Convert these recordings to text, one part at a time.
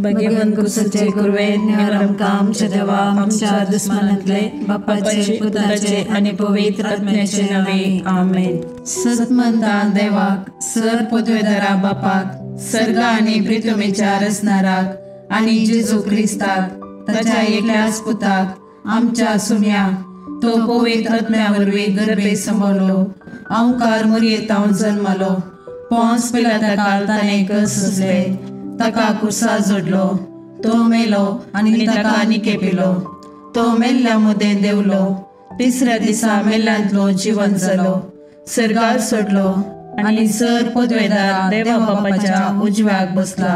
भगवंत कुसाचे कुरवेन निवार आमकां आमच्या देवा आमच्या दुस्मानांतले बापाचे पुताचे आनी पवित्र आत्म्याचे नांवे आमेन। सतमंता देवाक सर पदवेदारा बापाक सर्गा आनी प्रितमेच्या रचणाराक आनी जेजू क्रिस्ताक ताच्या एकल्याच पुताक आमच्या सुम्या तो पवित्र आत्म्या वरवीं गर्भे सांबाळलो अंकार मुरयेतावन जन्मलो पोंस पिलाता ताणें कस सोंसले ताका कुर्सा जोडलो तो मेलो आनी ताका निकेपिलो तो मेल्ल्या मदें देंवलो तिसऱ्या दिसा मेल्ल्यांतलो जिवन जालो सर्गार सोडलो आनी सर पदवेदार देवा बापाच्या उजव्याक बसला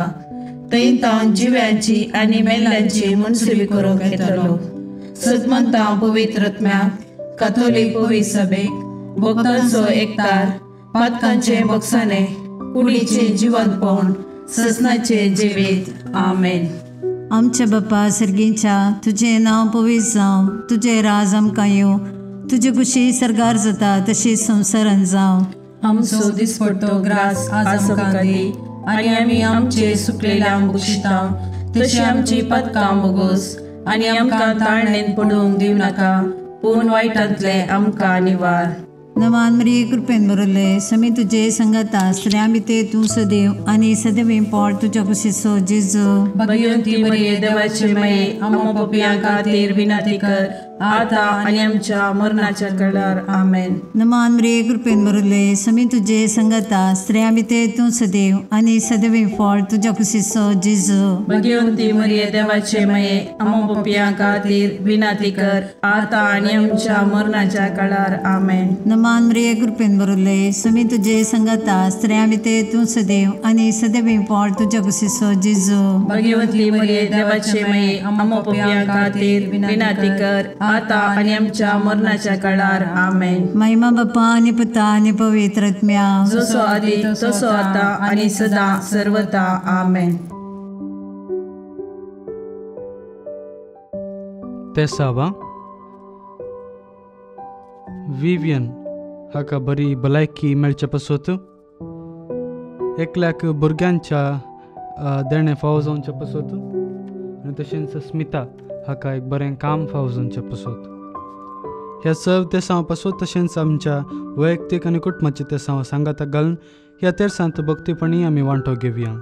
थंय तावन जिव्यांची आनी मेल्ल्यांची मनसुबी करूंक येतलो। सदमंता पवित्र आत्म्याक काथोलीक पवित्र सभेक भक्तांचो एकतार पातकांचे बक्षाने कुडीचे जिवंतपण ससनाचे जिवीत आमेन। आमच्या बापा सर्गीच्या तुजें नांव पवित्र जावं, तुजें राज आमकां येवं, तुजे कुशी सर्गार जाता तशी संवसारान जावं। आमचो दिसपडतो ग्रास आज आमकां दी आनी आमी आमचे सुकलेल्या बक्षिता तशी आमची पातकां बोगोस आनी आमकां ताळणेन पडूंक दिवं नाका पूण वायटांतले आमकां निवार। नमान मरिये कृपेन भरले समी तुजे संगता स्त्रियां भितर तूं सदैव आनी सदैव पोट तुज्या कुशीचो जेजू। भगवंती मरिये देवाचे माये आम्हा पापयां खातीर विनंती कर आता आनी आमच्या मरणाच्या वेळार आमेन। नमान मरिये कृपेन भरले समी तुजे संगता स्त्रियां भितर तूं सदैव आनी सदैव पोट तुज्या कुशीचो जेजू। भगवंती मरिये देवाचे माये आम्हा पापयां खातीर विनंती कर आता आनी आमच्या मरणाच्या वेळार आमेन। नमान मरिये कृपेन भरले समी तुजे संगता स्त्रियां भितर तूं सदैव आनी सदैव पोट तुज्या कुशीचो जेजू। भगवंती मरिये देवाचे माये आम्हा पापयां खातीर विनंती कर आता आनी आमच्या मरणाच्या काळार आमेन। महिमा बापा आनी पुता आनी पवित्र आत्म्या जसो आदी तसो आता आनी सदा सर्वता आमेन। तेसावा विवियन हाका बरी भलायकी मेळचे पासत एकल्याक भुरग्यांच्या देणें फावो जावचे पासत आनी तशेंच स्मिता हाका एक बरें काम फावो जावचें पासत ह्या सर्व तेसांव पासत तशेंच आमच्या वैयक्तीक आनी कुटुंबाचे तेसांव सांगाता घालून ह्या तेरसांत भक्तीपणी आमी वांटो घेवया।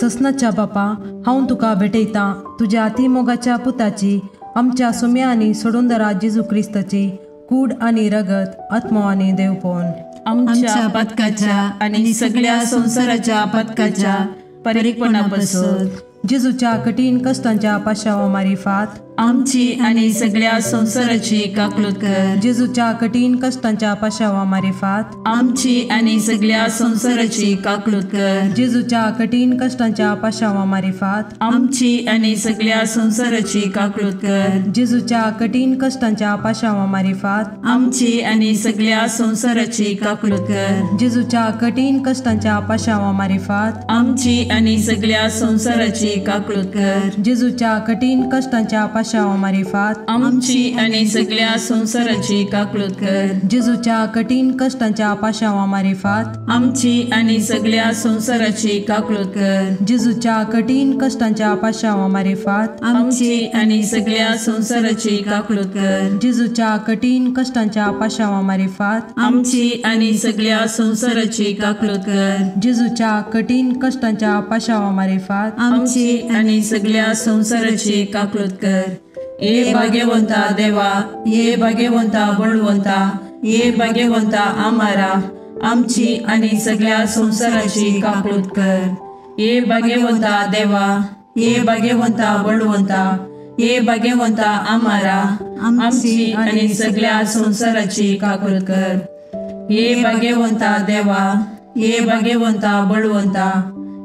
ससनाच्या बापा हांव तुका भेटयतां तुज्या अतिमोगाच्या पुताची आमच्या सुम्या आनी सोडूनदारा जेजू क्रिस्ताची कूड आनी रगत आत्मो आनी देवपण आमच्या पथकाच्या आनी सगळ्या संवसाराच्या पथकाच्या परीकपणापासून जेजूच्या कठीण कष्टांच्या पाशावा मारिफात आमची आनी सगळ्या संवसाराची काकलूत कर। जेजूच्या कठीण कष्टांच्या पाशावा मारिफात आमची आनी सगळ्या संवसाराची काकलूत कर। जेजूच्या कठीण कष्टांच्या पाशावा मारिफात आमची आनी सगळ्या संवसाराची काकलूत कर। जेजूच्या कठीण कष्टांच्या पाशावा मारिफात आमची आनी सगळ्या संवसाराची काकलूत कर। जेजूच्या कठीण कष्टांच्या पाशावा मारिफात आमची आनी सगळ्या संवसाराची काकलूत कर। जेजूच्या कठीण कष्टांच्या पाशावा मारिफात आमची आनी सगळ्या संवसाराची काकलूत कर। जेजूच्या कठीण कष्टांच्या पाशावा मारिफात आमची आनी सगळ्या संवसाराची काकलूत कर। जेजूच्या कठीण कष्टांच्या पाशावा मारिफात आमची आनी सगळ्या संवसाराची काकलूत कर। जेजूच्या कठीण कष्टांच्या पाशावा मारिफात आमची आनी सगळ्या संवसाराची काकलूत कर। जेजूच्या कठीण कष्टांच्या पाशावा मारिफात आमची आनी सगळ्या संवसाराची काकलूत कर। ये भाग्यवंता देवा, ये भाग्यवंता बळवंता, ये भाग्यवंता आमारा आमची आनी सगळ्या संवसाराची काकलूत कर। ये भाग्यवंता देवा, ये भाग्यवंता बळवंता, ये भाग्यवंता आमारा आमची आनी सगळ्या संवसाराची काकलूत कर। ये भाग्यवंता देवा, ये भाग्यवंता बळवंता,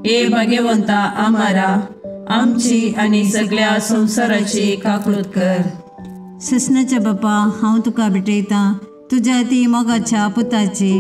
ये भाग्यवंता आमारा आमची आनी सगळ्या संवसाराची काकलूत कर। ससनाच्या बापा हांव तुका भेटयतां तुज्या ती मोगाच्या पुताची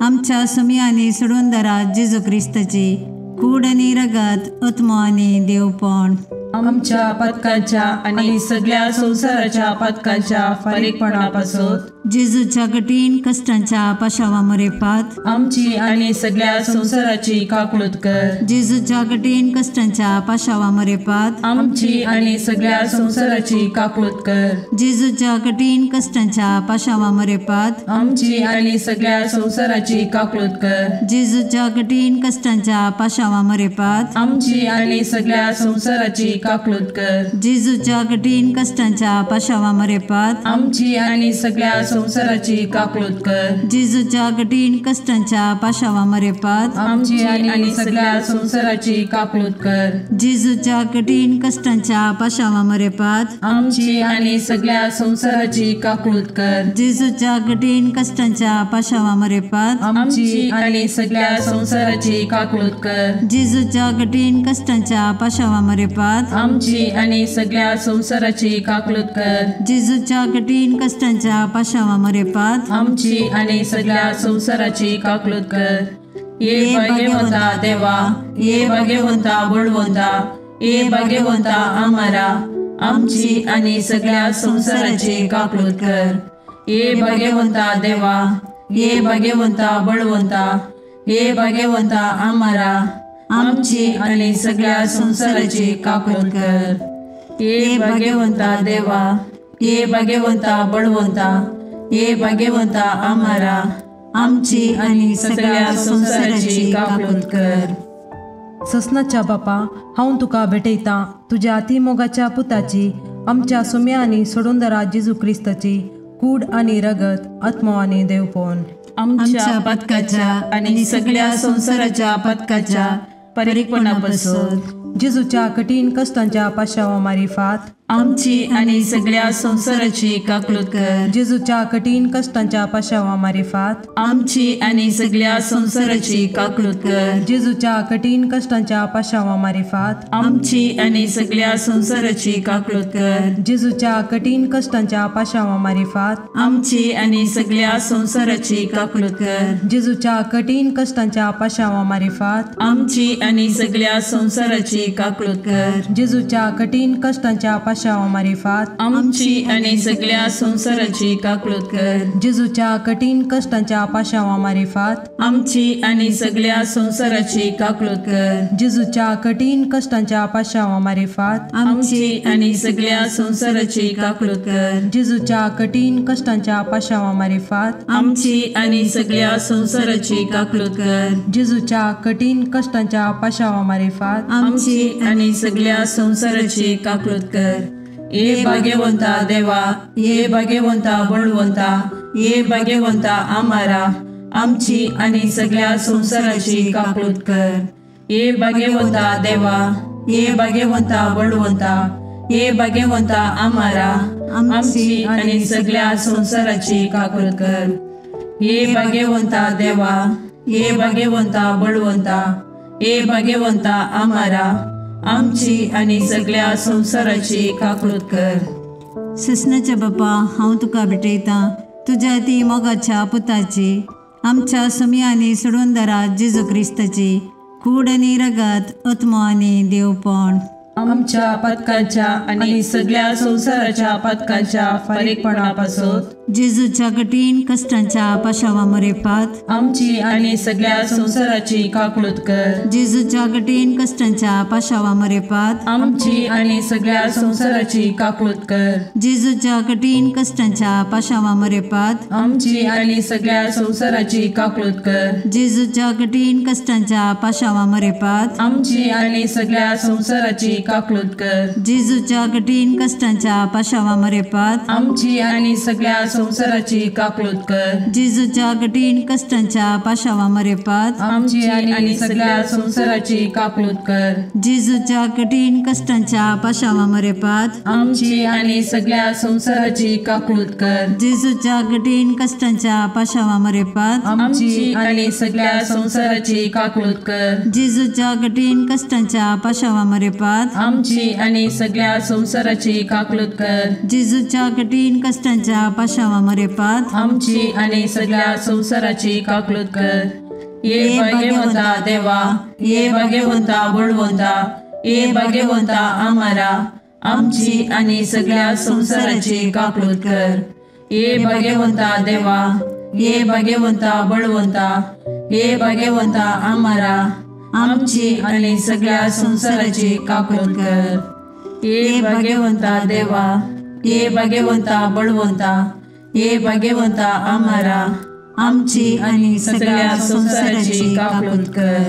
आमच्या सुमी आनी सोडूनदारा जेजू क्रिस्ताची कूड आनी रगत आत्मो आनी देवपण आमच्या पथकाच्या आनी सगळ्या संवसाराच्या पथकाच्या फारीकपणापासून जेजूच्या कठीण कश्टांच्या पाशावा मरेपात आमची आनी सगळ्या संवसाराची काकळूत कर। जेजूच्या कठीण कश्टांच्या पाशावा मरेपात आमची आनी सगळ्या संवसाराची काकळूत कर। जेजूच्या कठीण कश्टांच्या पाशावा मरेपात आमची आनी सगळ्या संवसाराची काकळूत कर। जेजूच्या कठीण कश्टांच्या पाशावा मरेपात आमची आनी सगळ्या संवसाराची काकळूत कर। जेजूच्या कठीण कश्टांच्या पाशावा मरेपात आमची आनी सगळ्या संवसाराची काकळूत कर। जेजूच्या कठीण कश्टांच्या पाशावा मरेपात आमची आनी सगळ्या संवसाराची काकळूत कर। जेजूच्या कठीण कश्टांच्या पाशावा मरेपात आमची आनी सगळ्या संवसाराची काकळूत कर। जेजूच्या कठीण कश्टांच्या पाशावा मरेपात आमची आनी सगळ्या संवसाराची काकळूत कर। जेजूच्या कठीण कश्टांच्या पाशावा मरेपात आमची आनी सगळ्या संवसाराची काकळूत कर। जेजूच्या कठीण कश्टांच्या पाशावा मरेपात आमची आनी सगळ्या संवसाराची काकळूत कर। ये भाग्यवंता देवा, ये भाग्यवंता बळवंता, ये भाग्यवंता आमारा, आमची आनी सगळ्या संवसाराची काकळूत कर। ये भाग्यवंता देवा, ये भाग्यवंता बळवंता, ये भाग्यवंता आमारा, आमची आनी सगळ्या संवसाराची काकळूत कर। ये भाग्यवंता देवा, ये भाग्यवंता बळवंता, ये भाग्यवंता आमारा, आमची आनी सगळ्या संवसाराची काकळूत कर। ससनाच्या बापा, हांव तुका भेटयतां तुज्या अतिमोगाच्या पुताची, आमच्या सुम्या आनी सोडूनदारा जेजू क्रिस्ताची कूड आनी रगत, आत्मो आनी देवपण आमच्या पातकाच्या आनी सगळ्या संवसाराच्या पातकाच्या परिपणापासून जेजूच्या कठीण कश्टांच्या पाशावा मारिफात आमची आनी सगळ्या संवसाराची काकळूत कर। जेजूच्या कठीण कश्टांच्या पाशावा मारिफात आमची आनी सगळ्या संवसाराची काकळूत कर। जेजूच्या कठीण कश्टांच्या पाशावा मारिफात आमची आनी सगळ्या संवसाराची काकळूत कर। जेजूच्या कठीण कश्टांच्या पाशावा मारिफात आमची आनी सगळ्या संवसाराची काकळूत कर। जेजूच्या कठीण कश्टांच्या पाशावा मारिफात आमची आनी सगळ्या संवसाराची काकळूत कर। जेजूच्या कठीण कश्टांच्या पाशावा मारिफात आमची आनी सगळ्या संवसाराची काकळूत कर। जेजूच्या कठीण कश्टांच्या पाशावा मारिफात आमची आनी सगळ्या संवसाराची काकळूत कर। जेजूच्या कठीण कश्टांच्या पाशावा मारिफात आमची आनी सगळ्या संवसाराची काकळूत कर। जेजूच्या कठीण कश्टांच्या पाशावा मारिफात आमची आनी सगळ्या संवसाराची काकळूत कर। जेजूच्या कठीण कश्टांच्या पाशावा मारिफात आमची आनी सगळ्या संवसाराची काकळूत कर। ये भाग्यवंता देवा, ये भाग्यवंता बळवंता, ये भाग्यवंता आमारा, आमची आनी सगळ्या संवसाराची काकळूत कर। ये भाग्यवंता देवा, ये भाग्यवंता बळवंता, ये भाग्यवंता आमारा, आमची आनी सगळ्या संवसाराची काकळूत कर। ये भाग्यवंता देवा, ये भाग्यवंता बळवंता, ये भाग्यवंता आमारा, आमची आनी सगळ्या संवसाराची काकळूत कर। ससनाच्या बापा, हांव तुका भेटयतां तुज्या ती मोगाच्या पुताची, आमच्या सुम्या आनी सोडूनदारा जेजू क्रिस्ताची कूड आनी रगत, आत्मो आनी देवपण आमच्या पातकाच्या आनी सगळ्या संवसाराच्या पातकाच्या फारीकपणापासून जेजूच्या कठीण कश्टांच्या पाशावा मरेपात आमची आनी सगळ्या संवसाराची काकळूत कर। जेजूच्या कठीण कश्टांच्या पाशावा मरेपात आमची आनी सगळ्या संवसाराची काकळूत कर। जेजूच्या कठीण कश्टांच्या पाशावा मरेपात आमची आनी सगळ्या संवसाराची काकळूत कर। जेजूच्या कठीण कश्टांच्या पाशावा मरेपात आमची आनी सगळ्या संवसाराची काकळूत कर। जेजूच्या कठीण कश्टांच्या पाशावा मरेपात आमची आनी सगळ्या संवसाराची काकळूत कर। जेजूच्या कठीण कश्टांच्या पाशावा मरेपात आमची आनी सगळ्या संवसाराची काकळूत कर। जेजूच्या कठीण कश्टांच्या पाशावा मरेपात आमची आनी सगळ्या संवसाराची काकळूत कर। जेजूच्या कठीण कश्टांच्या पाशावा मरेपात आमची आनी सगळ्या संवसाराची काकळूत कर। जेजूच्या कठीण कश्टांच्या पाशावा मरेपात आमची आनी सगळ्या संवसाराची काकळूत कर। जेजूच्या कठीण कश्टांच्या पाशावा मरेपात आमची आनी सगळ्या संवसाराची काकळूत कर। ये भाग्यवंता देवा, ये भाग्यवंता बळवंता, ये भाग्यवंता आमारा, आमची आनी सगळ्या संवसाराची काकळूत कर। ये भाग्यवंता देवा, ये भाग्यवंता बळवंता, ये भाग्यवंता आमारा, आमची आनी सगळ्या संवसाराची काकूट कर। ये भाग्यवंता देवा, ये भाग्यवंता बळवंता, ये भाग्यवंता आमारा, आमची आनी सगळ्या संवसाराची काकूट कर।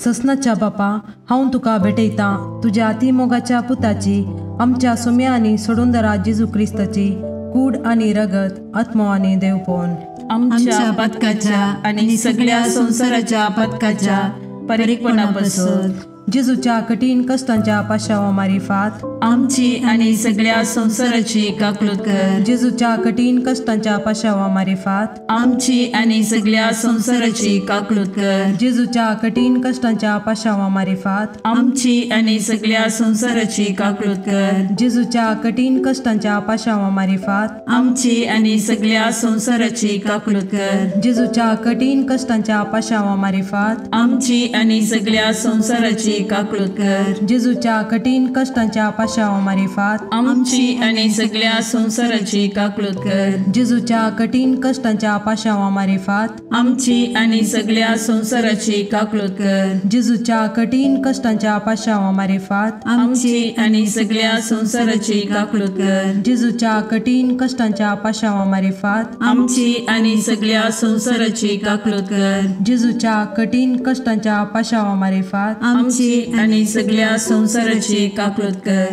ससनाच्या बापा, हांव तुका भेटयतां तुज्या अतिमोगाच्या पुताची, आमच्या सुम्या आनी सोडूनदारा जेजू क्रिस्ताची कूड आनी रगत, आत्मो आनी देवपण आमच्या पथकाच्या आनी सगळ्या संवसाराच्या पथकाच्या परिपणापासून जेजूच्या कठीण कष्टांच्या पाशावा मारिफात आमची आनी सगळ्या संवसाराची काकूट कर। जेजूच्या कठीण कष्टांच्या पाशावा मारिफात आमची आनी सगळ्या संवसाराची काकूट कर। जेजूच्या कठीण कष्टांच्या पाशावा मारिफात आमची आनी सगळ्या संवसाराची काकूट कर। जेजूच्या कठीण कष्टांच्या पाशावा मारिफात आमची आनी सगळ्या संवसाराची काकूट कर। जेजूच्या कठीण कष्टांच्या पाशावा मारिफात आमची आनी सगळ्या संवसाराची काकूट कर। जेजूच्या कठीण कष्टांच्या पाशावा मारिफात आमची आनी सगळ्या संवसाराची काकूट कर। जेजूच्या कठीण कष्टांच्या पाशावा मारिफात आमची आनी सगळ्या संवसाराची काकूट कर। जेजूच्या कठीण कष्टांच्या पाशावा मारिफात आमची आनी सगळ्या संवसाराची काकूट कर। जेजूच्या कठीण कष्टांच्या पाशावा मारिफात आमची आनी सगळ्या संवसाराची काकूट कर। जेजूच्या कठीण कष्टांच्या पाशावा मारिफात आमची आनी सगळ्या संवसाराची काकूट कर।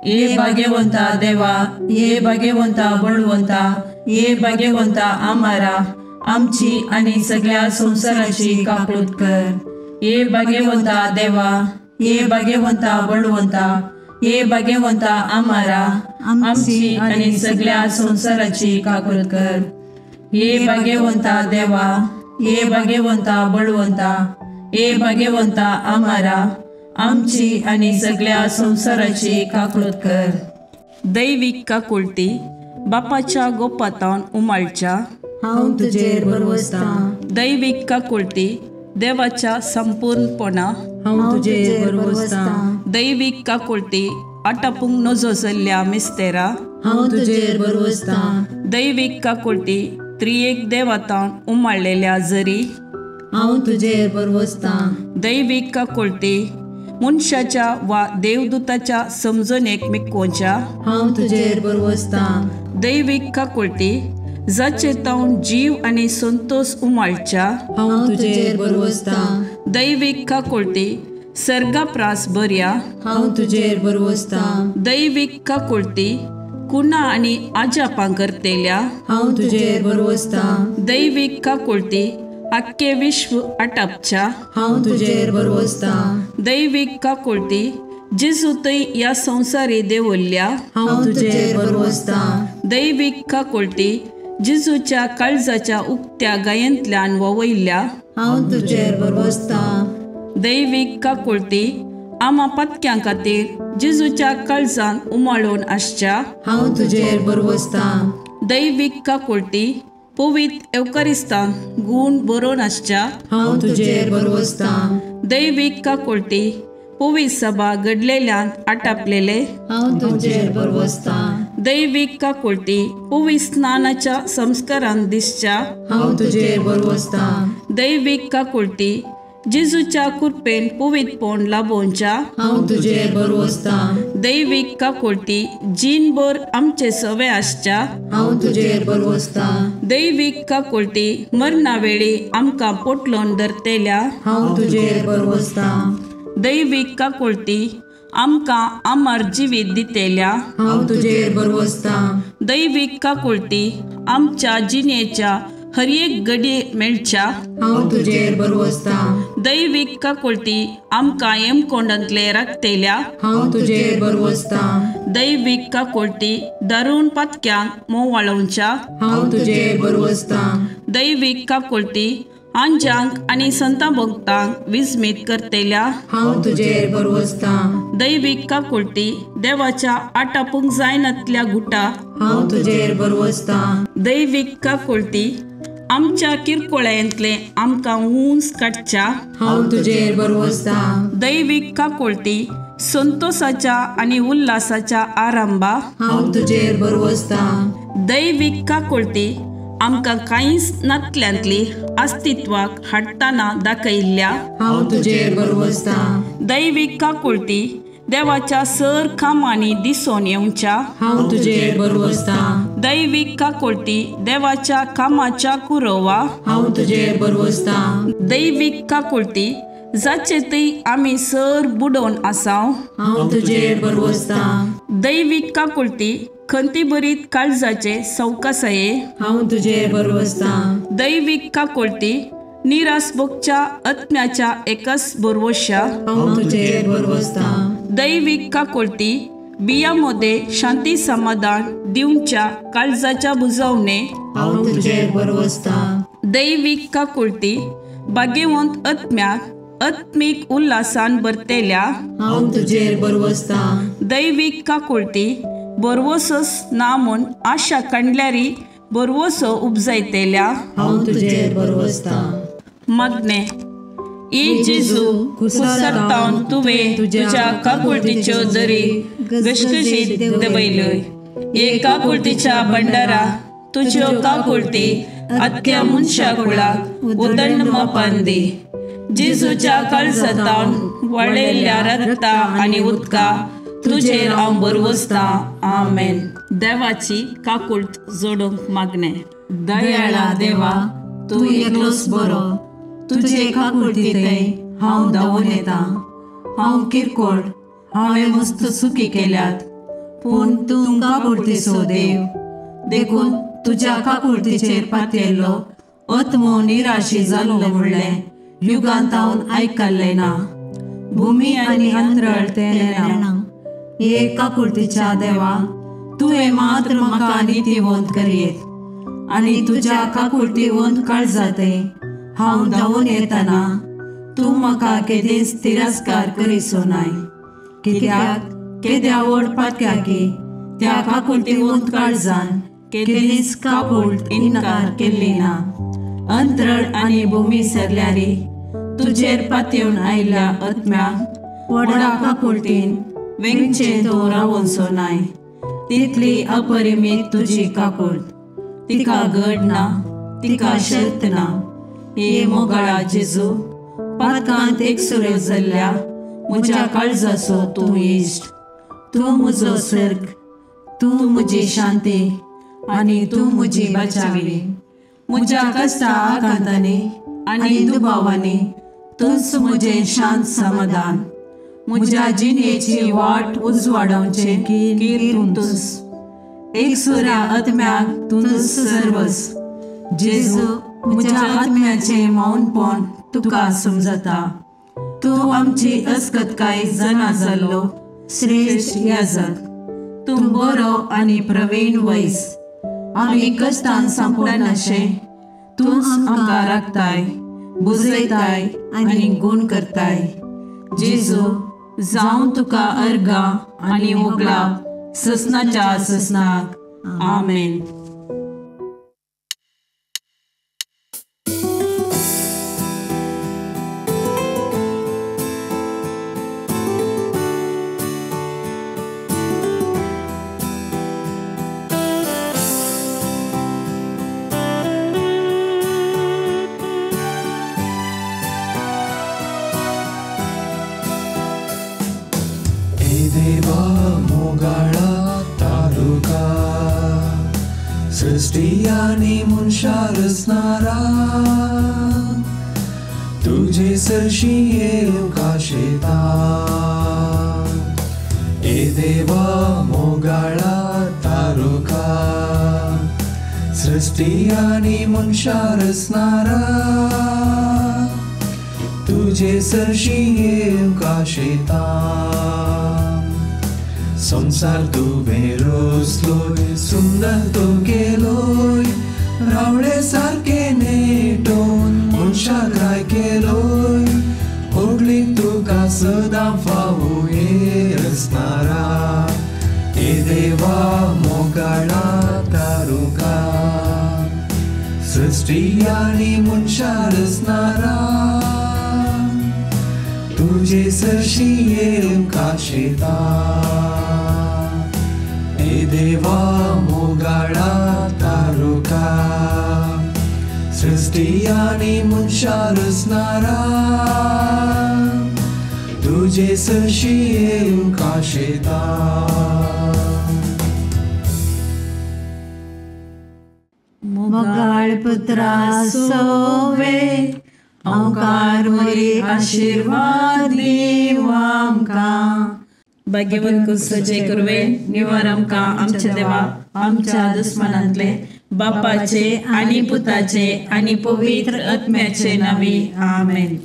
ये भाग्यवंता देवा, ये भाग्यवंता बळवंता, ये भाग्यवंता आमारा, आमची आनी सगळ्या संवसाराची काकूट कर। ये भाग्यवंता देवा, ये भाग्यवंता बळवंता, ये भाग्यवंता आमारा, आमची आनी सगळ्या संवसाराची काकूट कर। ये भाग्यवंता देवा, ये भाग्यवंता बळवंता, ये भाग्यवंता आमारा, आमची आनी सगळ्या संवसाराची काकूट कर। दैवीक काकुळटी बापाच्या गोपातावन उमाळच्या हांव तुजेर भरवसतां। दैवीक काकुळटी देवाच्या संपूर्णपणा हांव तुजेर भरवसतां। दैवीक काकुळटी आटापूंक नजो जाल्ल्या मिस्तेरा हांव तुजेर भरवसतां। दैवीक काकुळटी त्रियेक देवातावन उमाळलेल्या जरी हांव तुजेर भरवसतां। दैवीक काकुळटी मनशाच्या वा देवदूताच्या समजणेक मिकोवच्या हांव तुजेर भरवसतां। दैवीक काकुळटी जाचे तावन जीव आनी संतोष उमाळच्या हांव तुजेर भरवसतां। दैवीक काकुळटी सर्गाप्रास बऱ्या हांव तुजेर भरवसतां। दैवीक काकुळटी कुणा आनी आजापां करतेल्या हांव तुजेर भरवसतां। दैवीक काकुळटी आख्खे विश्व आटापच्या हांव तुजेर भरवसतां। दैवीक काकुळटी जेजू थंय ह्या संवसारी देवल्ल्या हांव तुजेर भरवसतां। दैवीक काकुळटी जेजूच्या काळजाच्या उक्त्या गायेंतल्यान ववयल्ल्या हांव तुजेर भरवसतां। दैवीक काकुळटी आमा पत्क्यां खातीर जेजूच्या काळजान उमाळून आसच्या हांव तुजेर भरवसतां। दैवीक काकुळटी पवित्र एवकारिस्तान गूण बरोवन आसच्या हांव तुजेर भरवसतां। दैवीक काकुळटी पवित्र सभा घडलेल्यान आटापलेले हांव तुजेर भरवसतां। दैवीक काकुळटी पवित्र स्नानाच्या संस्कारान दिसच्या हांव तुजेर भरवसतां। दैवीक काकुळटी जेजूच्या कृपेन पवित्रपण लाभोवच्या हांव तुजेर भरवसतां। दैवीक काकुळटी जीणभर आमचे सवे आसच्या हांव तुजेर भरवसतां। दैवीक काकुळटी मरणा वेळी आमकां पोटलोन धरतेल्या हांव तुजेर भरवसतां। दैवीक काकुळटी आमकां अमर जिवीत दितेल्या हांव तुजेर भरवसतां। दैवीक काकुळटी आमच्या जिणेच्या हर एक घडये मेळच्या हांव तुजेर भरवसतां। दैवीक काकुळटी आमकां हेमकोंडांतले राखतेल्या हांव तुजेर भरवसतां। दैवीक काकुळटी दारुण पातक्यांक मोवाळोवच्या हांव तुजेर भरवसतां। दैवीक काकुळटी आंजांक आनी संतां भक्तांक विस्मीत करतेल्या हांव तुजेर भरवसतां। दैवीक काकुळटी देवाच्या आटापूंक जायनातल्या गुटा हांव तुजेर भरवसतां। दैवीक काकुळटी आमच्या किरकोळ्यांतले आमकां उंच काडच्या हांव तुजेर भरवसतां। दैवीक काकुळटी संतोषाच्या आनी उल्हासाच्या आरंभा, हांव तुजेर भरवसतां। दैवीक काकुळती आमकां कांयच नातल्यांतली अस्तित्वाक हाडटना दाखयल्ल्या, हांव तुजेर भरवसतां। दैवीक काकुळती देवाच्या सर कामांनी दिसून येवच्या, हांव तुजेर भरवसतां। दैवीक काकुळती देवाच्या कामाच्या कुरवा, हांव तुजेर भरवसतां। दैवीक काकुळती जाचे थंय आमी सर बुडोवन आसाव, हांव तुजेर भरवसतां। दैवीक काकुळती खंतीभरीत काळजाचे सवकासाये, हांव तुजेर भरवसतां। दैवीक काकुळती निराश भोगच्या आत्म्याच्या एकच भरवश्या, हांव तुजेर भरवसतां। दैवीक काकुळती बिया मध्ये शांती समाधान दिवच्या काळजाच्या बुजवणे, हांव तुजेर भरवसतां। दैवीक काकुळती भाग्यवंत आत्म्याक आत्मीक उल्हासान भरतेल्या, हांव तुजेर भरवसतां। दैवीक काकुळती भरवसोच ना म्हूण आशा काडल्यारी भरवसो उपजायतेल्या, हांव तुजेर भरवसतां। मागणें। ए जेजू, कुसरतावन तुवें तुज्या काकुळतीच्यो दरी घसघशीत देंवयल्यो। हे काकुळतीच्या भंडारा तुज्यो काकुळती आख्या मनशा कुळाक उदंड मापान दी। जेजूच्या काळजांतावन वळयल्ल्या रक्ता आनी उदका तुजेर हांव भरवसतां। आमेन। देवाची काकुळट जोडूंक मागणें। दयाळा देवा, तूं एकलोच बरो, तुजे काकुळतींत हांव धांवून येतां। हांव किरकोळ, हांवें मस्त चुकी केल्यात, पूण तूं काकुळतीचो देव, देखून तुज्या काकुळतीचेर पातयेल्लो आत्मो निराशी जाल्लो म्हणलें युगांत हांव आयकल्लें ना। भुमी आनी अंतरळ तें नेणा। हे काकुळतीच्या देवा, तुवें मात्र म्हाका नितीवंत करयेत आनी तुज्या काकुळतीवंत काळजांत हांव धांवून येतना तूं म्हाका केदींच तिरस्कार करिसो नाय। कित्याक केद्या व्हड पातक्याकी त्या काकुळतीवंत काळजान केदींच काकुळट इन्कार केल्ली ना। अंतरळ आनी भूमी सरल्यारी तुजेर पातयेवन आयिल्ल्या आत्म्याक व्हडा काकुळटीन वेंगचें तूं रावोनसो नाय। तितली अपरिमीत तुजी काकुळट, तिका गड ना, तिका शर्त ना। हे मोगाळा जेजू, पातकांत एकसुरो जाल्ल्या म्हज्या काळजाचो तूं इश्ट, तूं म्हजो सर्ग, तूं म्हजी शांती आनी तूं म्हजी बचावी। म्हज्या कश्टा आकांतांनी आनी दुबावांनी तूंच म्हजें शांत समाधान। म्हज्या जिणेची वाट उजवाडावचें कीर तूंच, एकसुऱ्या आत्म्याक तूंच सर्वस। जेजू, म्हज्या आत्म्याचें मौनपण तुका समजता। तूं आमची अस्कतकाय जाणा जाल्लो श्रेश्ठ याजक, तूं बरो आनी प्रवीण वैस। आमी कश्टान सांपडनाशें तूंच आमकां राखताय, बुजयताय आनी गूण करताय। जेजू, जावं तुका अर्गां आनी होगळाप ससनाच्या ससनाक। आमेन। सृष्टी मनशा रचणारा तुझे सरशी येवंक आशेता। ए देवा मोगाळा तारुका, सृष्टी आनी मनशा रचणारा तुझे सरशी येवंक आशेता। संसार तुवें रचलोय, सुंदर तूं केलोय, रावळे सारके नेटोवन मनशाक राय केलोय। होगली तुका सदां फावो हे रचणारा, हे देवा मोगाळा तारुका, सृष्टी आनी मनशा रचणारा तुझे तुजे सरशी येवंक आशेता. ए देवा मोगाळा तारुका, सृष्टी आनी मनशां रचणारा, तुजे सरशी येवंक आशेता. मोगाळ पुत्रा सोवे ओंकार मोरी आशिर्वाद दीव आमकां. भाग्यवंत कुसचे कुरवे निवार आमकां आमच्या देवा आमच्या दुस्मनांतले बापाचे आनी पुताचे आनी पवित्र आत्म्याचे नांवी आमेन.